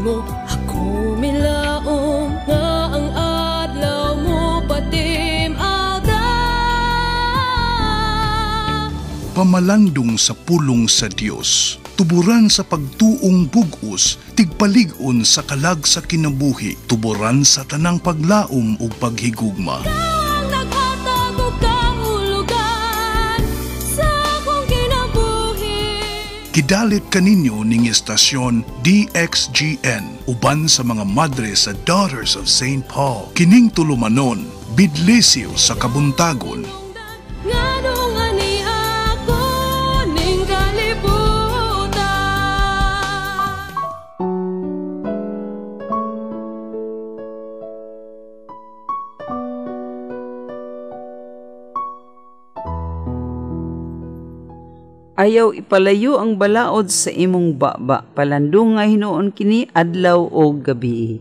Nimo ako milaom nga ang adlaw mo patim-ada. Pamalandong sa pulong sa Dios, tuburan sa pagtuong bug-os, tigpalig-on sa kalag sa kinabuhi, tuburan sa tanang paglaom ug paghigugma. Ang naghatag og kahulugan sa akong kinabuhi. Gidalit kaninyo ning estasyon DXGN uban sa mga madre sa Daughters of St. Paul. Kining tulumanon, bidlisiw sa kabuntagon. Nganong ani ako ning kalibutan. Ayaw ipalayo ang balaod sa imong baba, palandong nga hinuon kini adlaw o gabi.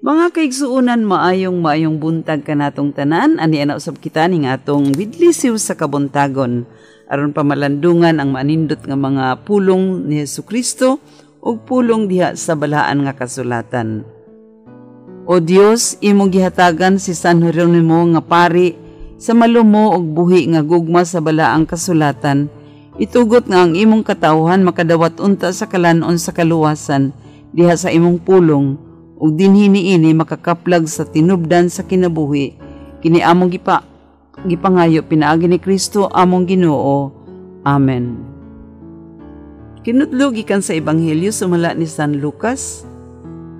Mga kaigsuonan, maayong maayong buntag kanatong tanan, ani ana usab kita ning atong bidlisiw sa kabuntagon aron pamalandungan ang maanindot nga mga pulong ni Hesukristo ug pulong diha sa balaan nga kasulatan. O Dios, imong gihatagan si San Jeronimo nga pari sa malumo ug buhi nga gugma sa balaang kasulatan. Itugot nga ang imong katawhan makadawat unta sa kalanon sa kaluwasan diha sa imong pulong ug dinhi niini makakaplag sa tinubdan sa kinabuhi. Kini among gipangayo pinaagi ni Kristo among Ginoo. Amen. Kinutlo gikan sa Ebanghelyo sumala ni San Lucas,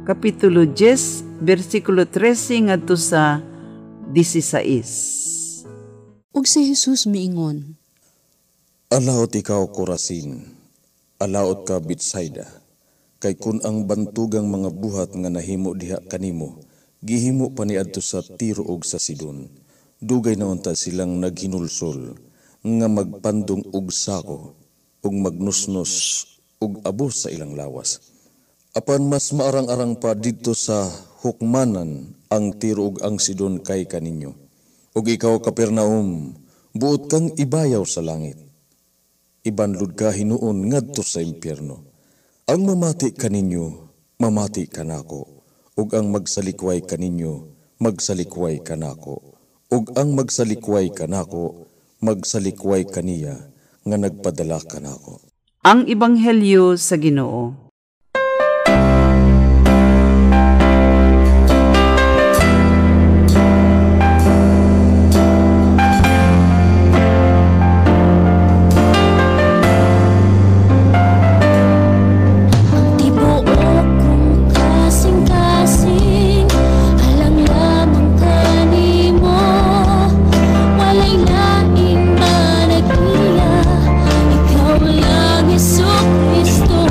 Kapitulo 10, bersikulo 13 ngadto sa 16. Ug si Jesus miingon, Alaot ikaw, Corazin, alaot ka, Betsaida, kay kun ang bantugang mga buhat nga nahimo diha kanimo, gihimo pa niadto sa Tiro ug sa Sidon, dugay na unta silang naghinulsol, nga magpandong og sako, ug magnusnos ug abos sa ilang lawas. Apan mas maarang-arang pa didto sa hukmanan ang Tiro ug ang Sidon kay kaninyo. Ug ikaw, Capernaum, buot kang ibayaw sa langit. Ibanlud ka hinuon ngadto sa impyerno. Ang mamati kaninyo, mamati kanako. Ug ang magsalikway kaninyo, magsalikway kanako. Ug ang magsalikway kanako, magsalikway kaniya nga nagpadala kanako. Ang Ebanghelyo sa Ginoo. Tibuok kong kasing-kasing, alang lamang kanimo. Walay laing managbiya, ikaw lang, Hesu Kristo.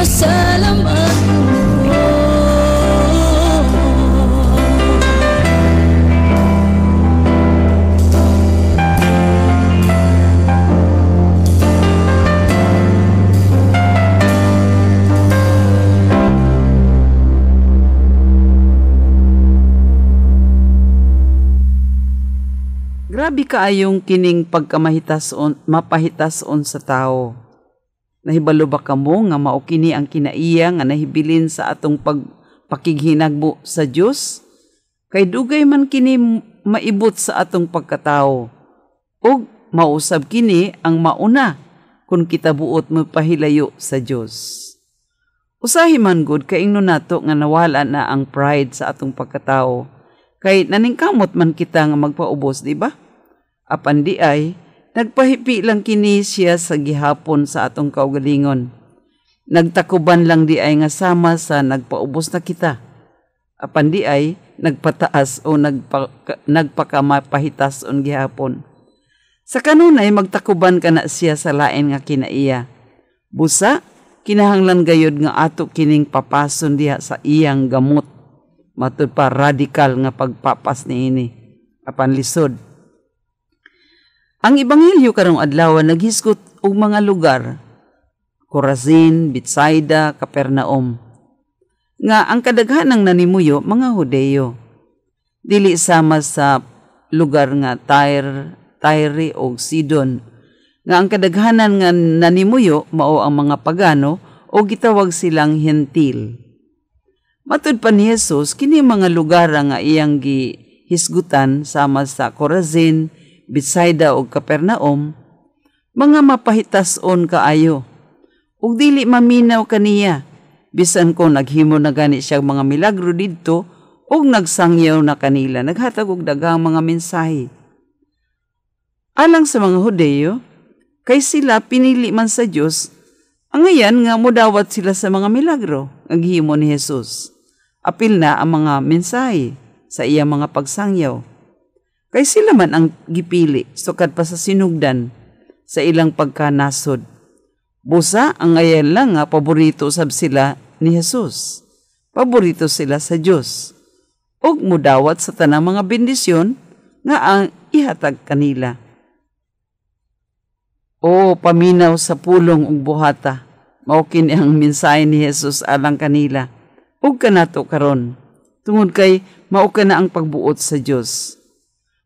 Pasalamat ko. Grabe kaayong kining pagkamahitason, mapahitason sa tao. Nahibalo ba kamo nga mao kini ang kinaiya nga nahibilin sa atong pagpakighinagbo sa Dios? Kay dugay man kini maibot sa atong pagkatao. Ug mausab kini ang mauna kung kita buot mapahilayo sa Dios. Usahi man gud kaingno nato nga nawala na ang pride sa atong pagkatao. Kay naningkamot man kita nga magpaubos, di ba? Apan di ay, nagpahipi lang kini siya sa gihapon sa atong kaugalingon. Nagtakuban lang di ay nga sama sa nagpaubos na kita. Apan di ay, nagpataas o nagpakamapahitas on gihapon. Sa kanunay, magtakuban ka na siya sa lain nga kinaiya. Busa, kinahanglan gayod nga ato kining papason diha sa iyang gamot. Matud pa radikal nga pagpapas niini. Apan lisod. Ang ebanghelyo karong adlaw naghisgot og mga lugar, Corazin, Bethsaida, Capernaum, nga ang kadaghanang nanimuyo mga Hudeyo. Dili sama sa lugar nga Tyre o Sidon, nga ang kadaghanan nga nanimuyo mao ang mga pagano o gitawag silang Hentil. Matud pa ni Jesus, kini mga lugar nga iyang gihisgutan sama sa Corazin, Bethsaida o Capernaum, mga mapahitason kaayo. Ug dili maminaw kaniya, bisan ko naghimo na gani siya mga milagro didto ug nagsangyaw na kanila, naghatag og daghang mga mensahe. Alang sa mga Hudeyo, kay sila pinili man sa Dios, angayan nga modawat sila sa mga milagro nga gihimo ni Jesus. Apil na ang mga mensahe sa iyang mga pagsangyaw. Kay sila man ang gipili sukad pa sa sinugdan sa ilang pagkanasod. Busa ang ngayon lang nga paborito sab sila ni Jesus. Paborito sila sa Dios. Ug mudawat sa tanang mga bendisyon nga ang ihatag kanila. O paminaw sa pulong ug buhata, mao kini ang mensahe ni Jesus alang kanila. Ug kanato karon, tungod kay mao kana ang pagbuot sa Dios.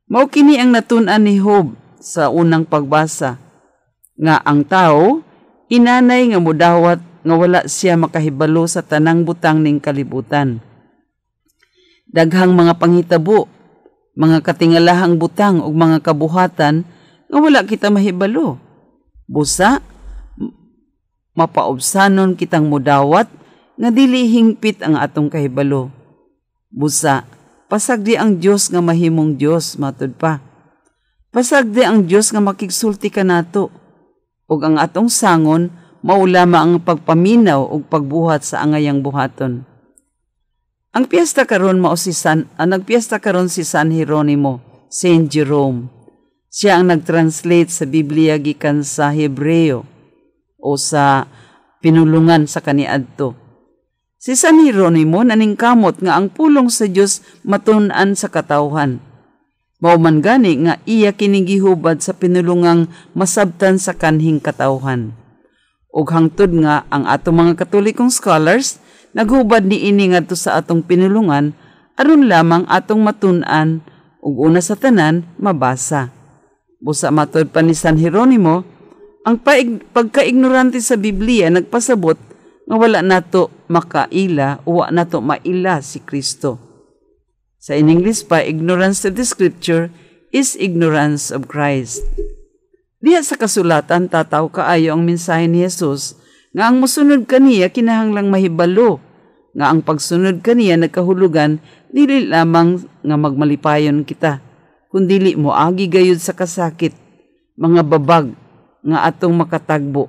Mao kini ang natun-an ni Job sa unang pagbasa, nga ang tao inanay nga mudawat nga wala siya makahibalo sa tanang butang ning kalibutan. Daghang mga panghitabo, mga katingalahang butang ug mga kabuhatan nga wala kita mahibalo. Busa, mapaubsanon kitang mudawat nga dili hingpit ang atong kahibalo. Busa, pasagdi ang Dios nga mahimong Dios, matud pa. Pasagdi ang Dios nga makigsulti kanato. Ug ang atong sangon mao lamang ang pagpaminaw ug pagbuhat sa angayang buhaton. Ang piyesta karon mao si San, ang nagpiyesta karon si San Jeronimo, Saint Jerome. Siya ang nagtranslate sa Biblia gikan sa Hebreo o sa pinulungan sa kaniadto. Si San Jeronimo naningkamot nga ang pulong sa Dios matun-an sa katawhan. Mao man gani nga iya kining gihubad sa pinulungang masabtan sa kanhing katawhan. Ug hangtod nga ang atong mga Katolikong scholars naghubad niini ngadto sa atong pinulungan aron lamang atong matun-an ug una sa tanan mabasa. Busa matod pa ni San Jeronimo, ang pagkaignorante sa Biblia nagpasabot nga wala nato makaila o wa nato maila si Kristo. Sa in English pa, ignorance of the Scripture is ignorance of Christ. Diha sa kasulatan, tataw kaayo ang mensahe ni Jesus nga ang mosunod kaniya kinahanglang mahibalo, nga ang pagsunod kaniya nagkahulugan dili lamang nga magmalipayon kita, kundili moagi gayud sa kasakit, mga babag nga atong makatagbo.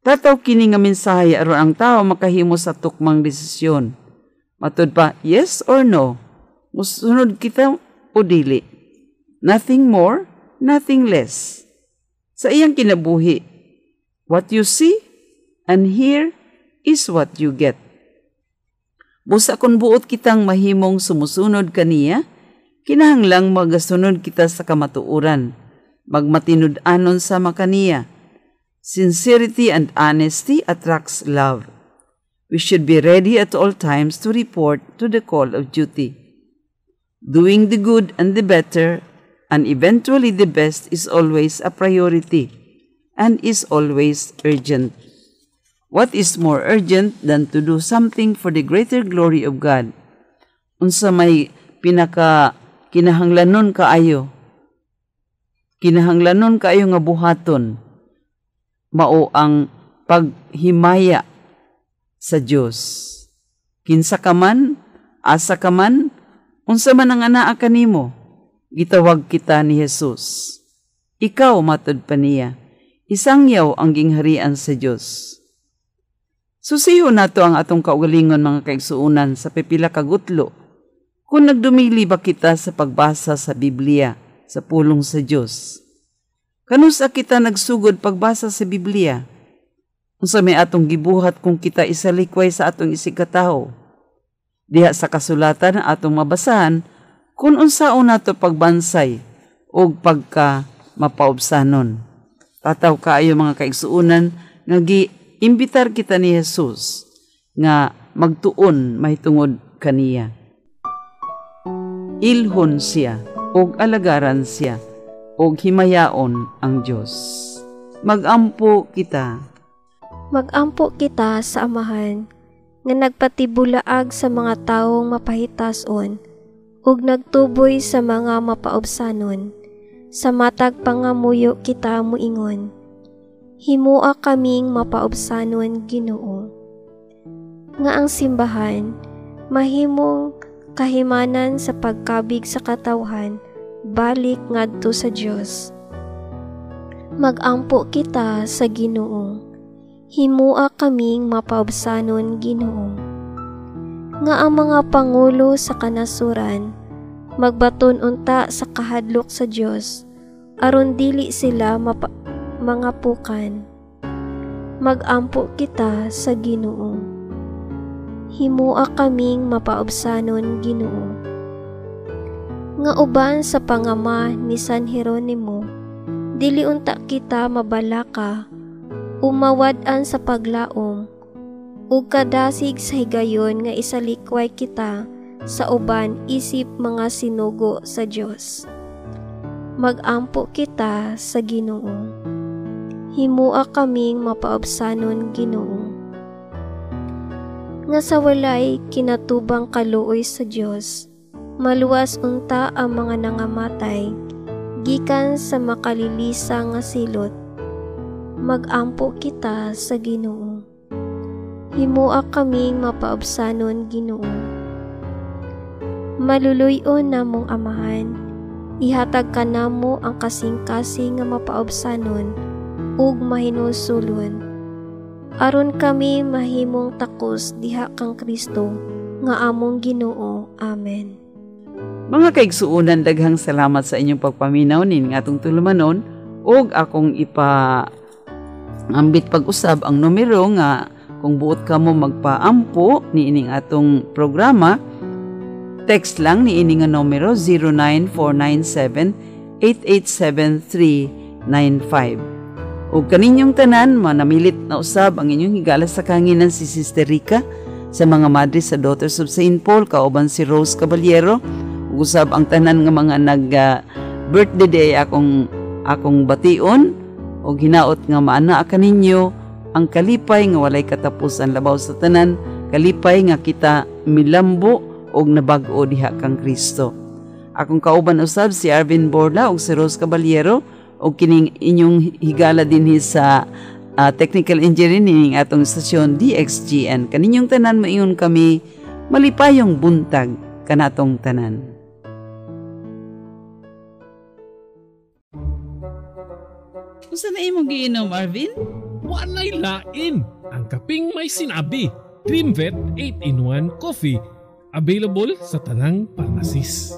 Tataw kini nga mensahe aron ang tao makahimo sa tukmang desisyon. Matud pa, yes or no, musunod kita o dili. Nothing more, nothing less. Sa iyang kinabuhi, what you see and hear, is what you get. Busa kung buot kitang mahimong sumusunod kaniya, kinahanglang magasunod kita sa kamatuoran, magmatinud-anon sama kaniya. Sincerity and honesty attracts love. We should be ready at all times to report to the call of duty. Doing the good and the better, and eventually the best, is always a priority and is always urgent. What is more urgent than to do something for the greater glory of God? Unsa may pinaka kinahanglanon kaayo? Kinahanglanon kaayo nga buhaton mao ang paghimaya sa Dios. Kinsa ka man, asa ka man, unsa man ang anaa kanimo, gitawag kita ni Jesus. Ikaw, matud pa niya, isangyaw ang gingharian sa Dios. Susiho nato ang atong kaugalingon, mga kaigsuonan, sa pipila ka gutlo. Kung nagdumili ba kita sa pagbasa sa Biblia, sa pulong sa Dios? Kanusa kita nagsugod pagbasa sa Biblia? Unsa may atong gibuhat kung kita isalikway sa atong isigkatawo? Diha sa kasulatan atong mabasahan kung unsaon nato pagbansay og pagka mapaubsanon. Tataw kaayo, mga kaigsuonan, nga giimbitar kita ni Jesus nga magtuon mahitungod kaniya. Ilhon siya og alagaran siya og himayaon ang Dios. Magampo kita. Magampo kita sa Amahan nga nagpatibulaag sa mga tawong mapahitason ug nagtuboy sa mga mapaubsanon. Sa matag pangamuyo kita muingon: Himua kaming mapaubsanon, Ginoo. Nga ang simbahan mahimong kahimanan sa pagkabig sa katawhan balik ngadto sa Dios. Magampo kita sa Ginoo. Himua kaming mapaubsanon, Ginoo. Nga ang mga pangulo sa kanasuran magbaton unta sa kahadlok sa Dios aron dili sila mangapukan. Magampo kita sa Ginoo. Himua kaming mapaubsanon, Ginoo. Nga uban sa pangama ni San Jeronimo, dili unta kita mabalaka umawad-an sa paglaom ug kadasig sa higayon nga isalikway kita sa uban isip mga sinugo sa Dios. Magampo kita sa Ginoo. Himua kaming mapaubsanon, Ginoo. Nga sa walay kinatubang kaluoy sa Dios, maluwas unta ang mga nangamatay gikan sa makalilisa nga silot. Magampo kita sa Ginoo. Himua kaming mapaubsanon, Ginoo. Maluluy-on namong Amahan, ihatag kanamo ang kasing-kasing nga mapaubsanon ug mahinulsulon, aron kami mahimong takos diha kang Kristo nga among Ginoo. Amen. Mga kaigsuonan, daghang salamat sa inyong pagpaminaw nin nga atong tulumanon, ug akong ipa ambit pag-usab ang numero nga kung buot kamo magpaampo niining atong programa, text lang niini nga numero 09497 887395. Ug kaninyong tanan, manamilit na usab ang inyong higala sa kahanginan, si Sister Rica sa mga madre sa Daughters of St. Paul, kauban si Rose Caballero. Ug usab ang tanan nga mga nag birthday day akong bation og hinaot nga maana kaninyo ang kalipay nga walay katapusan, labaw sa tanan kalipay nga kita milambo og nabag-o diha kang Kristo. Akong kauban usab si Arvin Borla ug si Rose Caballero og kining inyong higala dinhi sa technical engineering nining atong istasyon DXGN. Kaninyong tanan, maingon kami, malipayong buntag kanatong tanan. Unsa na imong giinom, Arvin? Walay lain. Ang kaping may sinabi. Dreamvet 8-in-1 Coffee. Available sa tanang pharmacies.